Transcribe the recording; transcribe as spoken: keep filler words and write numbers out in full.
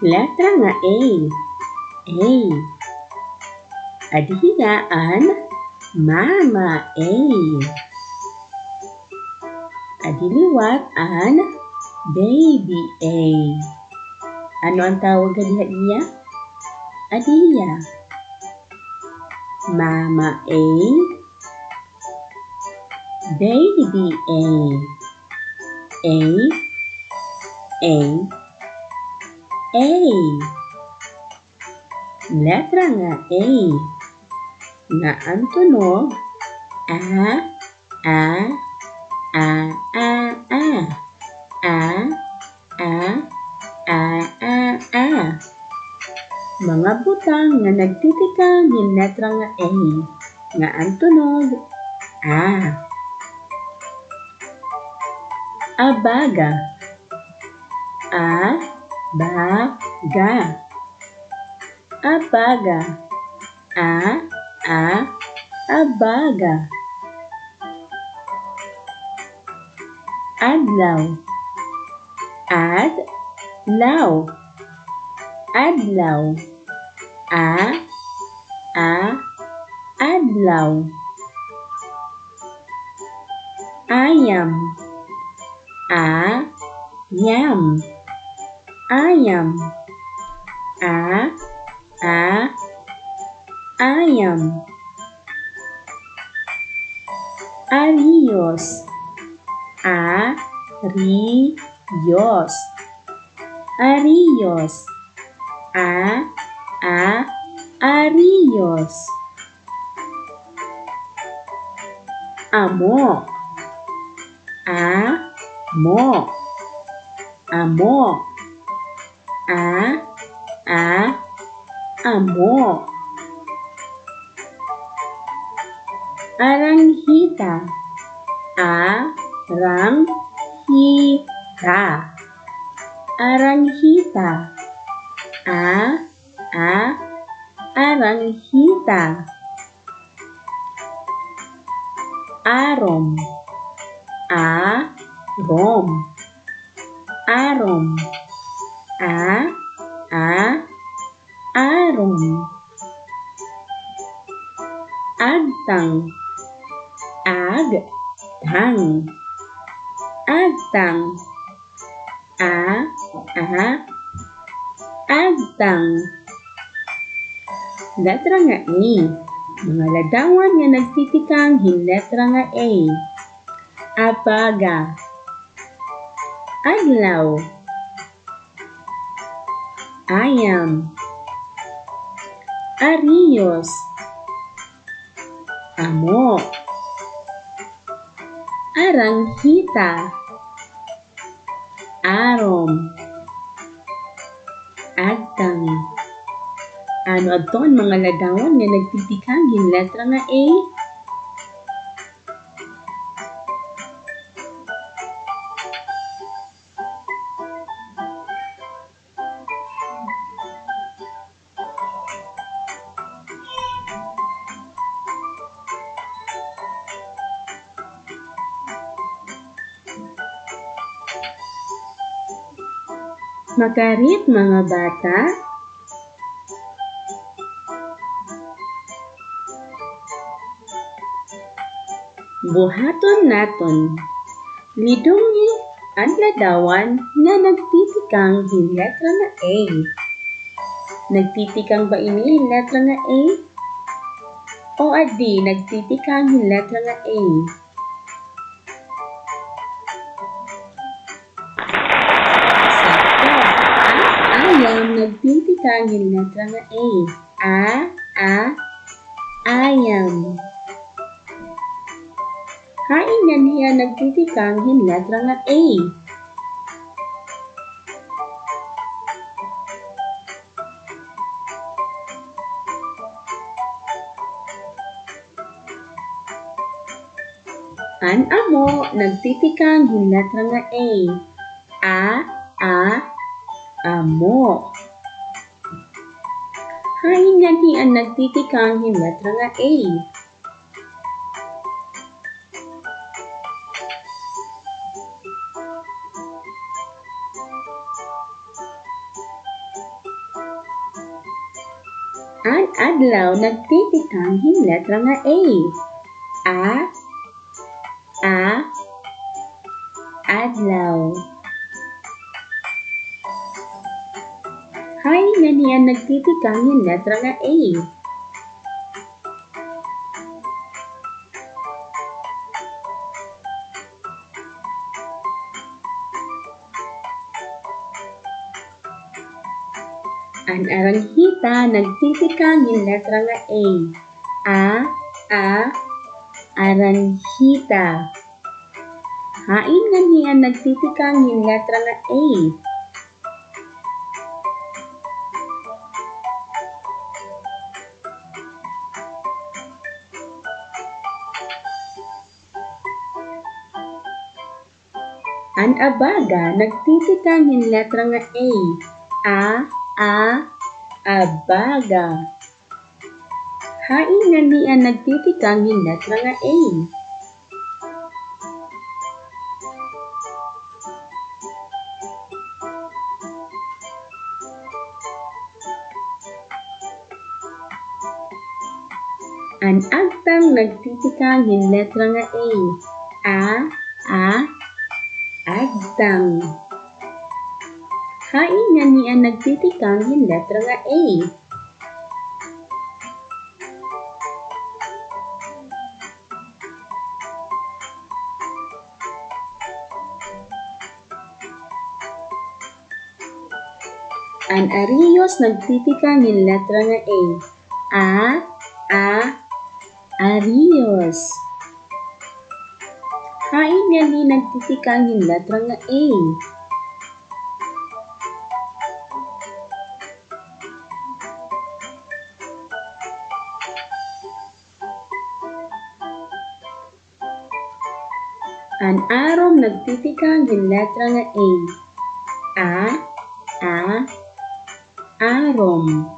Letra nga A. A. Adi hiya an Mama A. Adi liwat an Baby A. Ano an tawag ha diha iya? Adi hiya. Mama A. Baby A. A. A. A. Letra nga A. Nga an tunog, a, a, a, a, a. A, a, a, a, a. Mga butang nga nagtitikang hin letra nga A. Nga an tunog, a. Abaga. A, ba, ga. Abaga. A, a, abaga. Adlaw. Ad, law. Adlaw. A, a, adlaw. Ayam. A, yam. Ayam. A, a, ayam. Ariyos. A, ri, yos. Ariyos. A, a, ariyos. Amo. A, mo. Amo. A, a, amo. Aranghita. A, rang, hi, ta. Aranghita. A, a, aranghita. Arom. A, rom. Arom. A, a, arom. Agtang. Ag, tang. Agtang. A, a, agtang. Letra nga A. Mga ladawan nga nagtitikang hin letra nga A. Abaga. Adlaw. Ayam. Ariyos. Amo. Aranghita. Arom. Agtang. Ano adto an mga ladawan nga nagtitikang hin letra nga A? Makarit, mga bata? Buhaton naton. Lidungi an ladawan nga nagtitikang hin letra nga A. Nagtitikang ba ini hin letra nga A? O adi, nagtitikang hin letra nga A? Sakto. An ayam nagtitikang hin letra nga A. A, a, ayam. Hain ngani hiya nagtitikang hin letra nga A? An amo nagtitikang hin letra nga A. A, a, amo. Hain ngani an nagtitikang hin letra nga A? An adlaw nagtitikang hin letra nga A. A, a, adlaw. Hain ngani an nagtitikang hin letra nga A? An aranghita nagtitikang hin letra nga A. A, a, aranghita. Hain ngani an nagtitikang hin letra nga A? An abaga nagtitikang hin letra nga A. A, a, abaga. Hain ngani an nagtitikang hin letra nga A? An agtang nagtitikang hin letra nga A. A, a, agtang. Hain ngani an nagtitikang hin letra nga A? An ariyos nagtitikang hin letra nga A. A, a, ariyos. Hain ngani nagtitikang hin letra nga A? An arom nagtitikang hin letra nga A. A, a, arom.